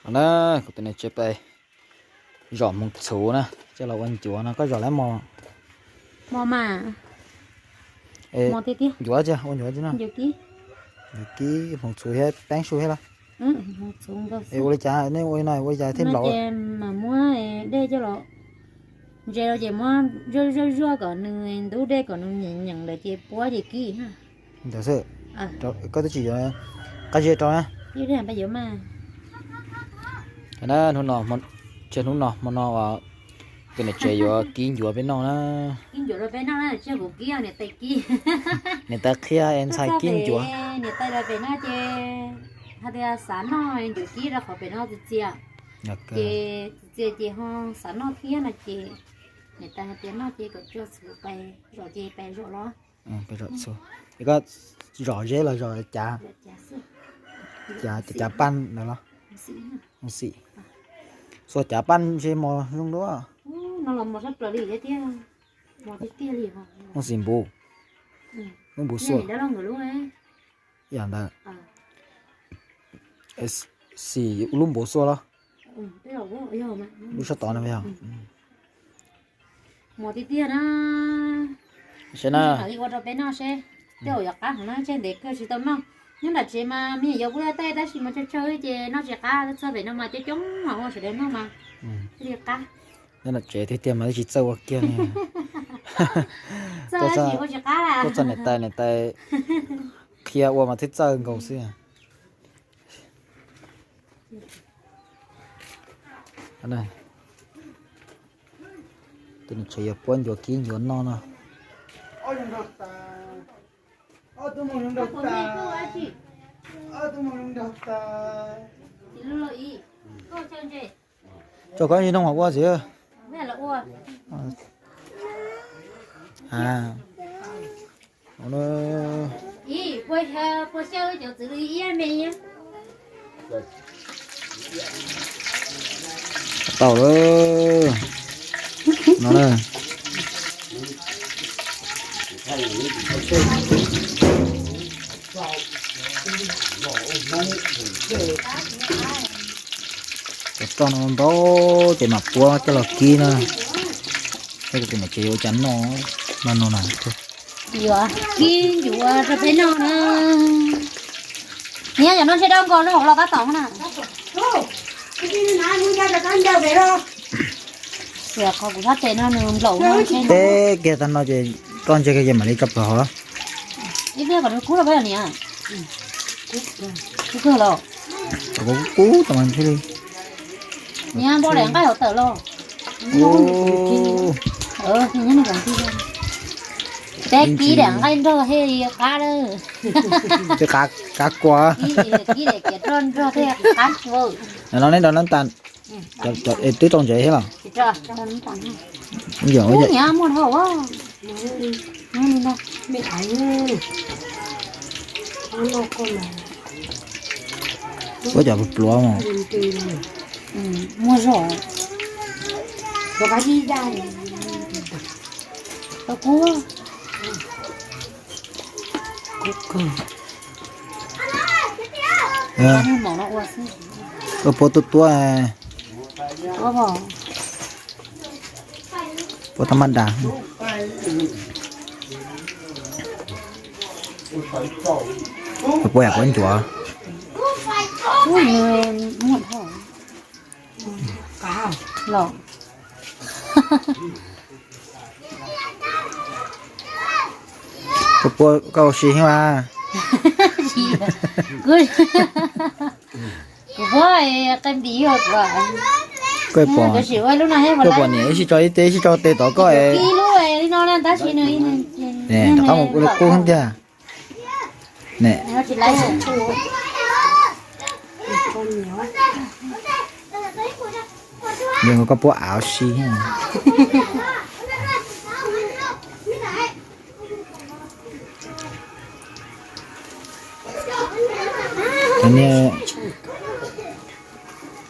Na, kuv tus niam tsev pais zom hmoov txhuv na, coj los ua ncuav no. Koj zom lawm mos? Mos mas. Mos tiag tiag. Ncuav tsi, ua ncuav tsi no. Ncuav kib, hmoov txhuv thiab teeb su thiab los? Ua li cas nej ua li no ua li cas thiaj nplaum? Ces mas muab dej coj los ntse los ces muab zuaj zuaj zuaj kom nws ntub dej kom nws nyeem nyeem lawm ces puab ces kib. Ntawd xwb. Koj twb tsis yuav qab zeb rau na. Hnub no, hnub no hmo no tus niam tsev yuav kib ncuav peb noj na. Niam tais qhia es ntxhais kib ncuav. Niam tais lawv pem no ces hais tias xav noj ncuav kib rau qhov pem no txias txias, ces txias txias ces ho xav noj thiab no ces niam tais hais tias noj ces kom tso txhuv pais zom ces pais zom los. Koj zom zeb los zom cav? Cav, cav paj ntawd los? Xim. Xuas cav paj ntshe mos zoo dua. Mos xim npuv, lub npuv xuas. Yam ntawd. Xim lub npuv xuas los? Lub sab tod no yog. Mos tiag tiag na. Seb na. Mam li ua rau peb noj seb. Tej zaum yuav qab heev na, tseg ntev kawg tsis tau noj. Nyob nram tsev mas me nyuam yaus kuj tau taij tab sis mas tsawg tsawg ces noj tsis qab, txog pem no mas coob coob mas ua sawv daws noj mas thiaj li qab. Nyob nram tsev tiag tiag mas twb tsis txawj ua kiag li. Txawj tab sis ua tsis qab. Tuaj txog niam tais, niam tais qhia ua mas thiaj txawj nkaus xwb. Tus niam tsev yuav puab ncuav kib ncuav noj no. Tso koj ib noo ua xwb. Tau lawm no na. Cov roj no ntau ces mam puab coj los kib na. Saib tus niam tsev yuav ua cas noj no no na. Yuav kib ncuav rau peb noj na. Niam, cov no ntshe dab nkaus rau hauv los tab tom na. Xiam qhov kuv sab tes no nws nplaum no. Teb kiag tag no ces roj ntse kiag ces mam li tso plhuav hauv los. Ib pliag kom nws kub rau peb niam. Kub kawg los. Kub kub tau mas thiaj li. Niam, npau daim nqaij hauv tawm los. Peb kib daim nqaij nrog thiaj li qab lawm. Twb qab kua. Kib daim kiav roj nrog thiaj qab kua. No nej nrog nab tas. Twb rau ntsev thiab los? Ua cov pluav mas. Muaj zog. Koj puab tuab tuab. Puab tab maj das. Puab yam puab ncuav. Puab, koj ua si heev mas. Kuv puab qe npis yog kuv. Koj pom, koj pom niam ib sij tso ib teg ib sij tso tes tod koj es. Rov qab mus ua li qub heev tiag. Ne, yog koj puab av si.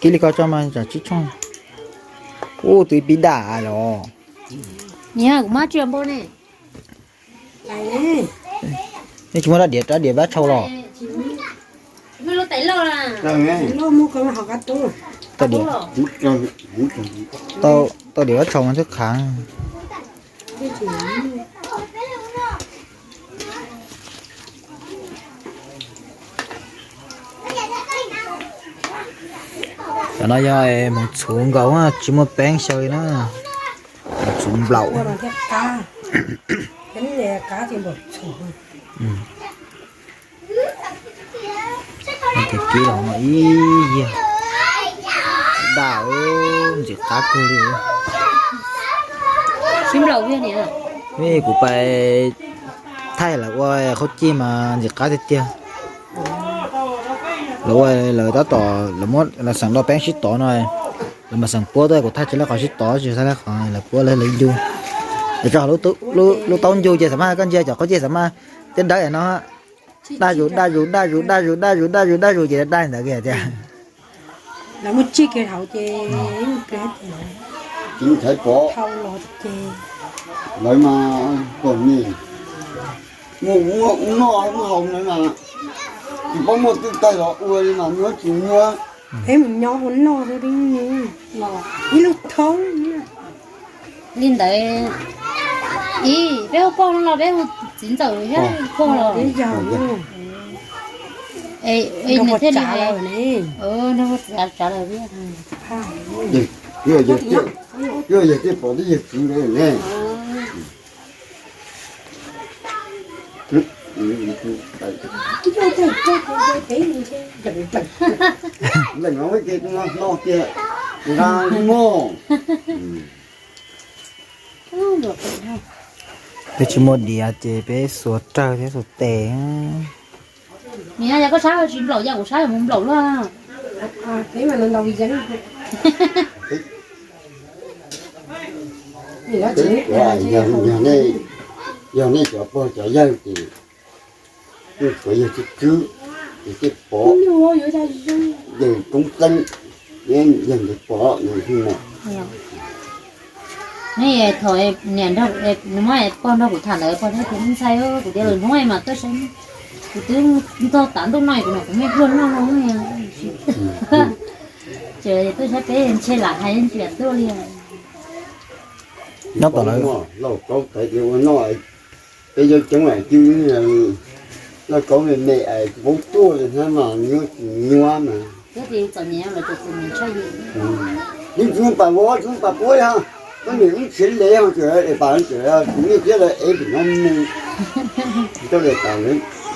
Kib li ko tso mas tsam tsib tshooj. Ub, twb ib pib daj los. Niam, kuv mab tsis npau ne. Nej tsis muaj rab diav, rab diav pab tshau los? Muaj lub tais loj na. Tau diam, tau diam ob tshau mas twb qhav. Cov no yog hmoov txhuv nkaus tsis muaj peeb xyaw li na. Hmoov txhuv nplaum. Ib yam daj, ntxim qab kawg li. Kuv pais thaij lawv ua qhaub cij mas ntxim qab tiag tiag. Lawv ua lawv tab tom lawv muab lawv xeem do peeb sib tov no, lawv mas xeem puab tuaj, kuv thaij tsis lawv qhov sib tov, tsis thaij lawv qhov lawv puab lawv ncug. Lawv tso lub taub ncug ces xam maj koj ntsia cov qhaub cij xam maj thiab dawb no. Daj zus daj zus daj zus daj zus daj zus daj zus daj zus ces daj ntawd kiag tiag. Lawv muaj tsij kiag hauv ces, ib pliag ces lawv thau los ces lawv mas kom nim muaj ub noj muaj haus na, tsis paub muaj twj tag los ua li mas nyuaj tsis nyuaj. Peb mus nyob ua noj xwb los ib lub thoob. Li ntawd, ib peb hu pog no los peb hu txiv ntxawm thiab pog los. Nrog tsav lawm thiab. Yog yawg tej pom twb yawg txiv ntawd ne. Leej no ces no tias nqa mog. Peb tsis muaj diav ces peb xuas rawg thiab xuas tes. Nim no yog koj sab tsis nplaum, yog kuv sab mus nplaum luaj. Yog nej cov pog cov yawg ces nej tsuav yawg tswb tswb, ces tej pov, yawg koob txeeb, yawg ntawd pov no. Neb thaum niam nrog, nws muab pog nrog kuv tham ntawd, pog thiaj tias, ntxhais, kuv tias lwm hnub mas tuaj saib, kuv twb ntog tav ntuj no kuv mam kuv me pluag noj no. Ces tuaj saib peb ntshe lam hais ntxias tuaj li. Nyob tom lawv lauj kaub thaum ua noj, peb cov coob es cwb, lauj kaub me me es paub tuaj li thiab mas nyuaj tsis nyuaj mas. Thiab txom nyem lawm txom nyem tshaj yus. Yeej tsis muaj pas vov tsis muaj pas puab li ho, koj niam wb tsev lev ho tseem es pas tseem kuv niaj thiab lawv ev pem no mus. Koj li pas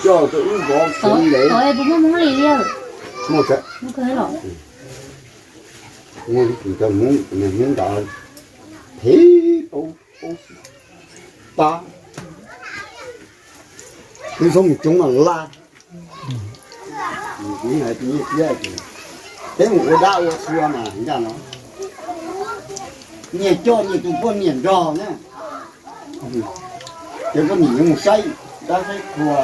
coj tau wb vov tsev lev. Tod es puas muaj Hmoob li li? Muaj, muaj li tsis tau Hmoob, Hmoob nrad phev paub paub pab. Wb txhob mus coob mas laj. Kuv hais tias nyiaj txiag ces peb mus ua dab ua tsua mas ncaj no. Nyias coj nyias tus poj niam nrog na. Ces poj niam yuav mus saib dab saib qhua.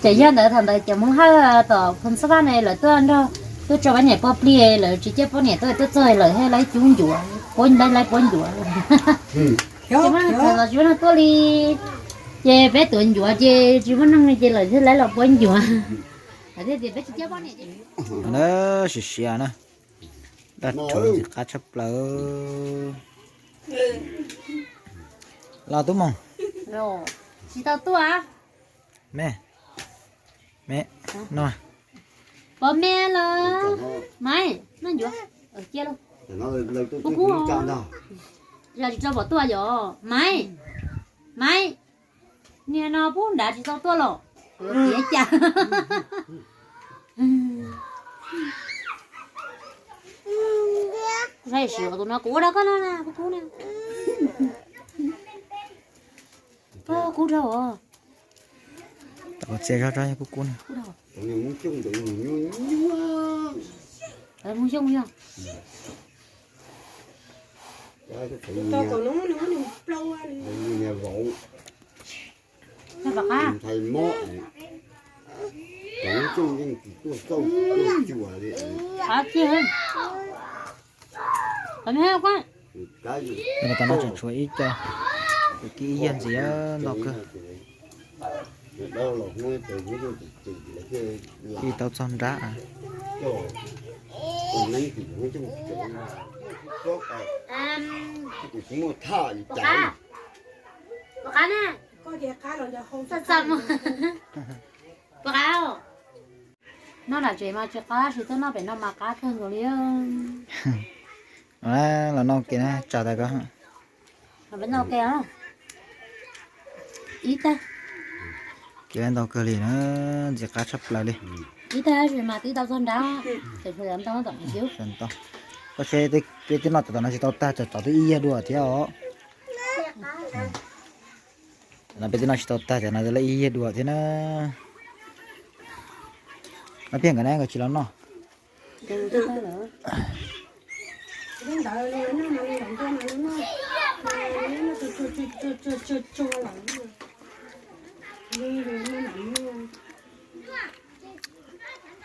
Ces yog ntawd thaum ntawd cov Hmoob Hawj tom Phoos Xab Vaj ne lawv tuaj nrog, tuaj tso pab niam pog plig, lawv tsis caij poj niam tuaj, tuaj txog lawv thiaj laib cub ncuav, puab laib puab ncuav. Tsis muaj neeg txawv los tsis muaj neeg tuaj li. Ces peb tuav ncuav ces tsis muaj neeg li ces lawv thiaj laib los puab ncuav. Lawv thiaj tias peb tsis caij poj niam ces. Siav siav na, daj rhuv ntxim qab tshaj plaws. Los tub moog. Tsis tau tuaj. Me, me, no. Pom me los Maiv, noj ncuav. Cia los. Kub kub. Yog tsis tau pom tuaj yom Maiv, Maiv. Niag no pub nrad tsis tau tuaj los. Tiav cas. Kuv saib siav tus no kuv ua rau koj no na, kub kub na. Kub dhau. Tau txias zog rau kub kub na. Mus xyoo yog. Ntxhais mob, cov xyoo yeej tsis tuaj xauj tuaj xyuas li. Tam no tseem tshuav ib co, kwv tij ib yag ntxiv nto kawg. Tsis tau txog nrab. Noj lam tsev mas tsis qab, tsis tau noj pem no mas qab kawg nkaus li. Los noj ke na, tsa tas ko. Ib tag, kev ntau kawg li na, ntxim qab tshaj plaws li. Ib tag tab sis mas twb tau txog nrab, tseem tshuav ntau tom ntsis. Koj saib peb twb noj tom no tsis tau tag, tsam tsov twb ib yag dua thiab os. No peb twb noj tsis tau tag, tsam no lawv ib yag dua thiab na. No peb nkawd na, nkawd tsis los noj.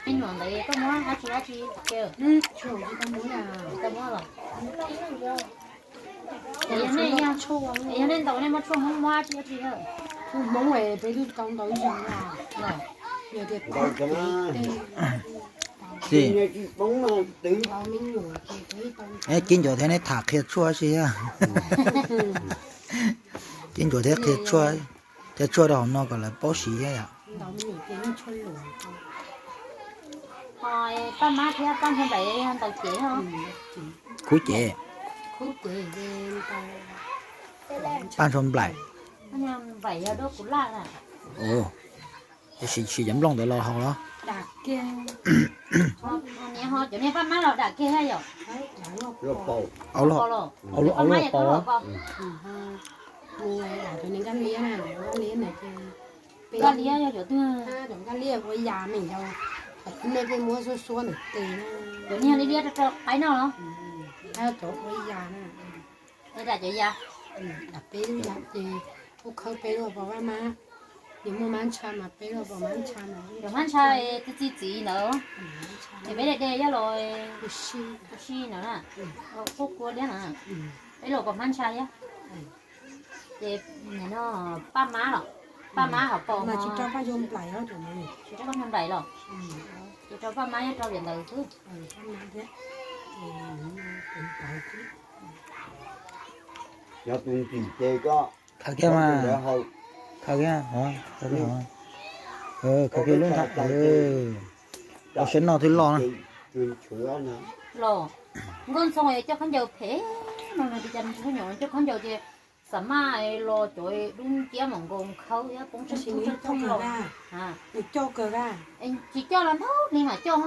Me nyuam ntawd koj muab dab tsi dab tsi, tsis tau muab los? Yog nej ntaus nej muab tshuaj Hmoob muab dab tsi dab tsi? Tshuaj Hmoob peb twb tau ntau ib zaug na. Yog tias Kib ncuav thiab neb tham qhia tshuaj si. Kib ncuav thiab qhia tshuaj, thiab tshuaj rau hauv no kom lawv paub siv thiab yom. Paj Mab thiab Paj Ntshua Nplaim yog ntaus cev os. Khub cev. Paj Ntshua Nplaim. Nplaim yog duab kuv laj na. Sim cov nplooj ntawd los haus los? Cov niag Paj Mab los dam kiag yom? Au, au, au, au, au, au. Nkaj liab yog cov twg? Nkaj liab ua yas me yau, nej peb muab xuab xuab ntawm tes na. Cov niag liab liab rau rau qaib noj los? Cov ua yas na. Dam cov yas. Dam peb lub yas ces kuj khawb peb lub pos Paj Mab. Yog muaj mab ntsha mas peb lub pos mab ntsha mas. Cov mab ntsha txi txiv txiv ntawd, es peb de de yog los ua si ntawd na, qub kua liab na, peb lub pos mab ntsha thiab. Ces Paj Mab los, Paj Mab hauv paus mas tsis rau Paj Ntshua Nplaim los, ces rau Paj Mab nyob rau liam ntawd xwb. Khaws kiag mas, khaws kiag, khaws kiag lub ntawd, koj saib noj twb loj na. Los, Nkauj Ntxhoo coj khaub ncaws phem no, coj khaub ncaws ces xam maj los cov dub nciab mam nkaus khawb thiab poob tsheej tub tsheej pheej los. Tsis coj los nrog li mam coj.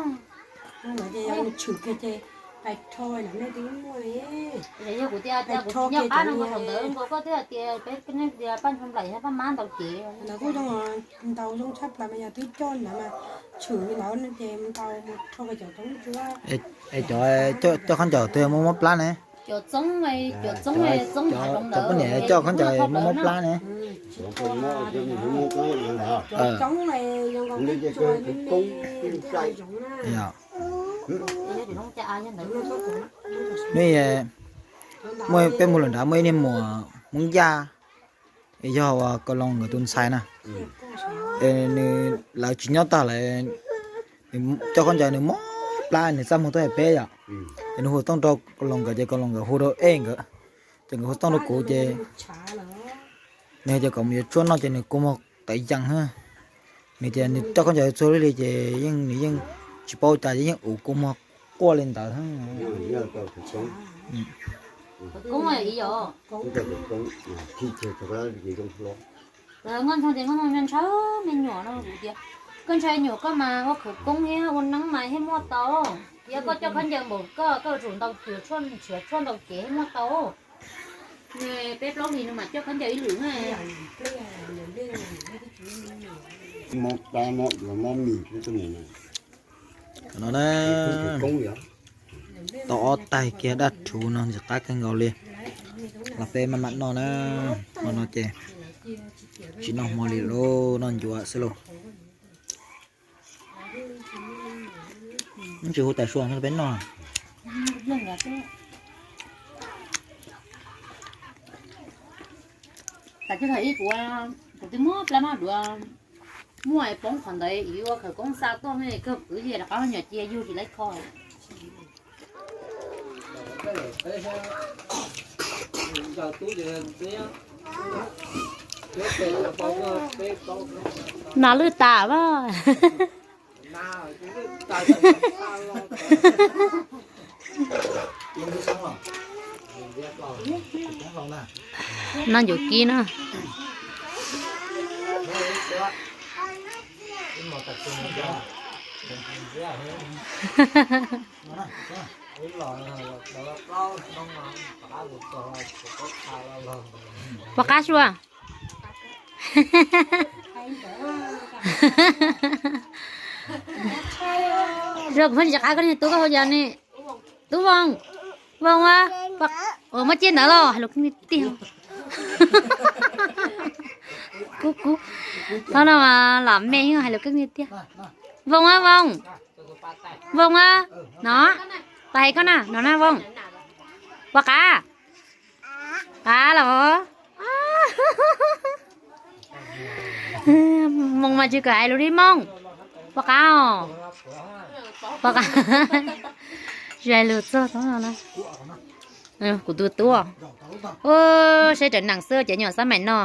Yog kuv tias kuv nyob qab no nkaus thaum ntawd nkaus koj twb hais tias peb tias Paj Ntshua Nplaim thiab Paj Mab ntaus cev. Ntawd kuj zoo, ntaus zoo tshaj plaws mas yog twb coj ntawd mas tshwm li ntawd no ces ntaus mus rho cov txoob tsuab. Es cov coj khaub ncaws twg muaj mob plab ne? Cov txoob, cov txoob, txoob hav zoov ntawd, cov poj niam coj khaub ncaws muaj mob plab ne? Cov txoob zoo nkaus tib tsuas me me, hav zoov na. Nws muaj peb mus lawm nrad muaj ib niag muam Hmoob Yaj, yog Kaus Loos nkawd tus ntxhais na. Nws, lawv tsis nyob tag lawm, nws coj khaub ncaws nws mob plab nws txaj muag tuaj hais peb yom. Ces nws hu tooj rau Kaus Loos nkawd ces Kaus Loos nkawd hu rau Ej nkawd, ces nkawd hu tooj rau kuv ces nws hais tias kom mus yuav tshuaj noj ces nws kua muag tawv yees. Nws tias nws coj khaub ncaws txhua lub li ces yeej nws yeej tsis paub cas ces yeej ua kua muag quaj li ntawd. Nkauj Ntxhoo ces Nkauj Ntxhoo ntshaw me nyuam no kuv tias koj ntshaw nyuam koj mas ua khawv koob thiab ua neeb mas thiaj muaj tau. Yog koj coj khaub ncaws npaum koj, koj yuav tsum ntaus, yuav tsum nrhiav tshuaj ntaus cev thiaj muaj tau. Peb plaub hlis no mas coj khaub ncaws ib lwm na. Mob plab mob duav mob mis. No na, tau ob taig kiag daj rhuv no ntxim qab kawg nkaus li. Los peb maj mam noj na, hmo no ces tsis noj hmo li lauj, noj ncuav xwb lauj. Tsis hu tais sua peb noj. Tam sim no ib kuv, kuv twb muab plab mab duav, Muaj poob qhov ntawd yuav khawv koob xa tuaj me kawg kwv yeej rov qab nyuam cia yug tsis laib kho. Nas lwj tas a. No yuav kib no. Puas qab sua? Zoo kuv pheej tsis qab koj niag tub koj hu yog ne. Tub Voos, Voos a, muab ciaj ntawd los hais lus kub tiag. Kub kub, thaum no los me hais lus kub tiag. Voos a Voos, Voos a, no, pab hais koj na, no na Voos. Puas qab? Qab los. Moos mas tsis kam hais lus li Moos. Puas qab os? Puas qab? Tsis hais lus txog no. Kuv tus tub, seb raws neeg xwb ces nyuam xab maim no.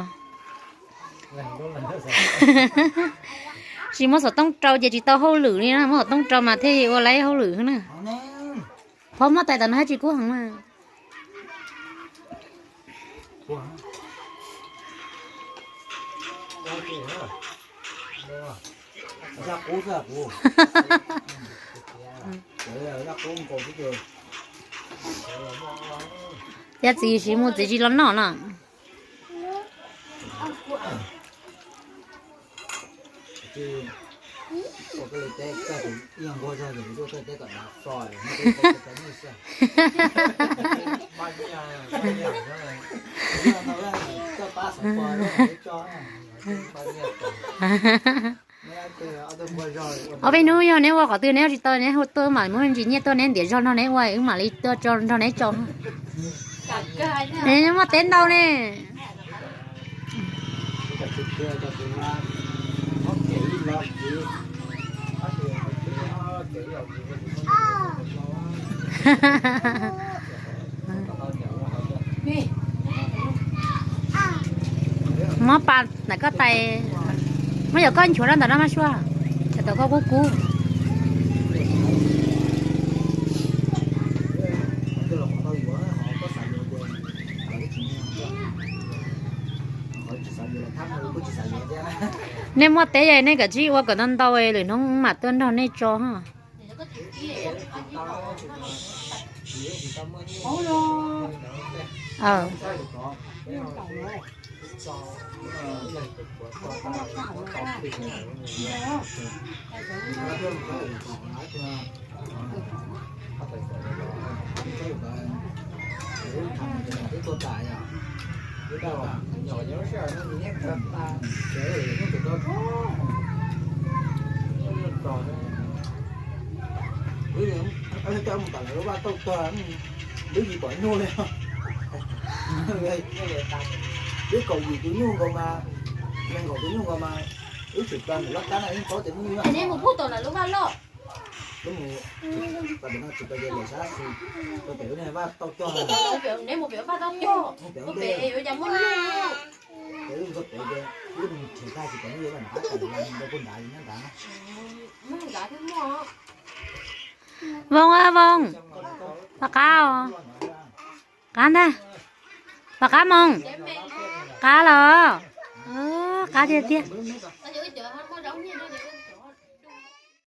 Tsis muab xov tooj rau ces tsis tau hauj lwm li na, muab xov tooj rau mas thiaj ua laib hauj lwm na. Phob muab tais tam no thiab tsis kub heev na. Yog txiv siv mus txiv tsis los noj no. Ob peb hnub yog neb ua qhov twg neb tsis tau neb hu tuaj mam muab ntsis nyiaj tuaj neb ntiav zog nrog neb ua wb mam li tuaj tso nrog neb tso. Neb muaj teb ntau ne. Muab pas ntawm koj tais, muab yog koj nchuav rau ntawm no mas sua, tsam tau koj kub kub. Nej muaj teb nej kav tsij ua kom ntau ntau lwm hnub mam tuaj nrog nej tso. Wb mus tom lawv lub vaj tauj tuag, twb tsis pom nyuj li. Twb kaum yim tus nyuj nkaus mas, nees nkaum tus nyuj nkaus mas, wb tseem plas mus loj tab na yeej paub tias muaj nyuj. Wb mus pas ntawm no tsis pais ces lawm sab xis, rau pem lub niag vaj tauj tuag. Pem ntej, pem ntej, wb mus txog pem ces wb mus nrhiav tag tsis pom nyuj, wb mam rov qab tawm los rau puag nrad nyob nrad. Voos a Voos, pom qab os. Qab ntag. Pom qab Moos. Qab los. Qab tiag tiag.